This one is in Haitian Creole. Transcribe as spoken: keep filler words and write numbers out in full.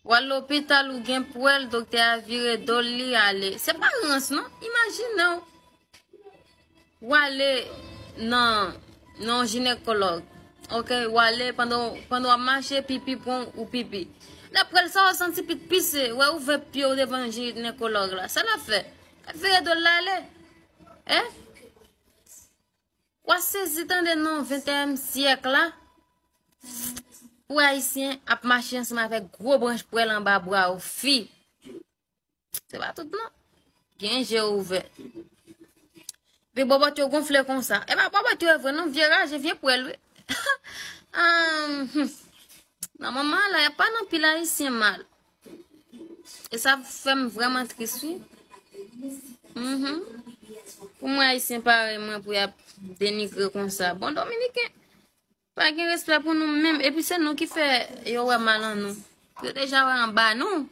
W al lopital, ou gen pwèl, doktè a vire do l, li ale. Se pa rans, non. Imajine w. W ale nan, nan yon jinekològ. Ok, w ale pandan, pandan w ap mache, pipi pran ou pipi. Daprè l, sa w santi pit pise, wè ouvè pye w devan jinekològ la. Sa l ap fè? L ap vire do l ale. Eh? W a sezi tande non venteyen syèk la. Pou ayisyen ap mache ansanm avèk gwo branch pwèl anba bra yo, fi. Se pa tout non. Gen je ouvè. Epi bòbòt yo gonfle konsa. E pa bòbòt yo vre non, vye raje, vye pwèl wi. Ah, hmm. Nan moman la, y a pa nan pil ayisyen mal. E sa fè m vrèman tris wi. Mhm. Pou mwen ayisyen parèy mwen pou y ap denigre konsa. Bon, dominiken pa gen respè pou nou menm. Epi se nou ki fè yo wè mal an nou. Yo deja wè anba nou.